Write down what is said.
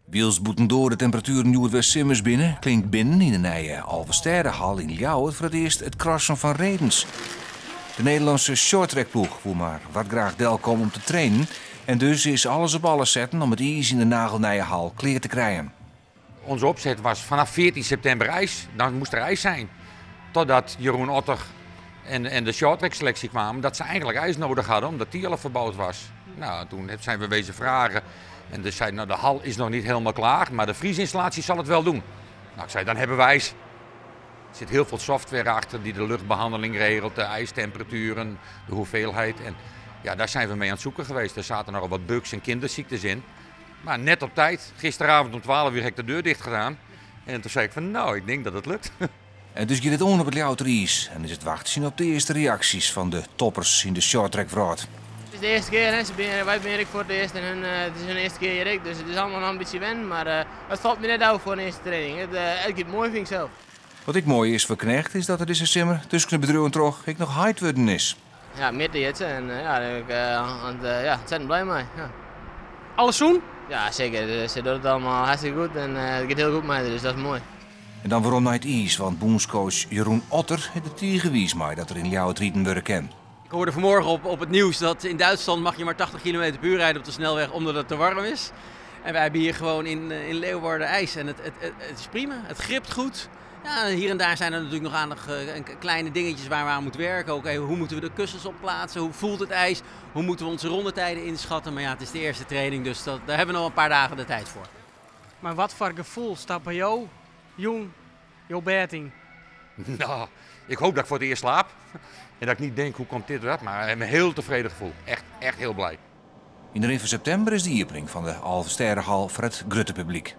Wylst bûtendoar de temperatueren hjoed wer simmers binne, klinkt binnen yn de nije Alvestêdehal yn Ljouwert foar it earst it krassen fan redens. De Nederlânske shorttrackploech woe mar wat graach delkomme om te trainen en dus is alles op alles setten om it iis yn de nagelnije hal klear te krijen. Onze opzet was vanaf 14 september ijs. Dan moest er ijs zijn. Totdat Jeroen Otter en de shorttrack selectie kwamen, dat ze eigenlijk ijs nodig hadden, omdat die al verbouwd was. Nou, toen zijn we wezen vragen. En dus zei, nou, de hal is nog niet helemaal klaar, maar de vriesinstallatie zal het wel doen. Nou, ik zei, dan hebben we ijs. Er zit heel veel software achter die de luchtbehandeling regelt, de ijstemperaturen, de hoeveelheid. En ja, daar zijn we mee aan het zoeken geweest. Er zaten nogal wat bugs en kinderziektes in. Maar net op tijd. Gisteravond om 12 uur heb ik de deur dicht gedaan. En toen zei ik van, nou, ik denk dat het lukt. En dus gaat het on op het Ljouwerter iis. En is het wachten op de eerste reacties van de toppers in de shorttrack Het is de eerste keer, hè. Wij zijn voor het eerst en het is hun eerste keer hier, dus het is allemaal nog een beetje wennen. Maar het valt me net uit voor een eerste training. Het gaat mooi, vind ik zelf. Wat ik mooi is voor Knegt is dat er deze simmer tussen de bedrijven toch ik nog hard worden is. Ja, midden jitsen en ja, daar ben ik ja, ontzettend blij mee. Ja. Alles zoen? Ja, zeker. Ze doet het allemaal hartstikke goed en het gaat heel goed mee, dus dat is mooi. En dan waarom naar het ijs, want bûnscoach Jeroen Otter heeft het tegenwies maar dat er in Ljouwert rieden worden kan. Ik hoorde vanmorgen op het nieuws dat in Duitsland mag je maar 80 kilometer per uur rijden op de snelweg omdat het te warm is. En wij hebben hier gewoon in Leeuwarden ijs en het is prima, het gript goed. Ja, hier en daar zijn er natuurlijk nog aandacht kleine dingetjes waar we aan moeten werken. Ook even, hoe moeten we de kussens opplaatsen, hoe voelt het ijs, hoe moeten we onze rondetijden inschatten. Maar het is de eerste training, dus daar hebben we nog een paar dagen de tijd voor. Maar wat voor gevoel staat bij jou, jong, jouw betting? Nou, ik hoop dat ik voor het eerst slaap. En dat ik niet denk, hoe komt dit eruit? Maar een heel tevreden gevoel. Echt, echt heel blij. In de rin van september is de opening van de Alvesterrenhal voor het grote publiek.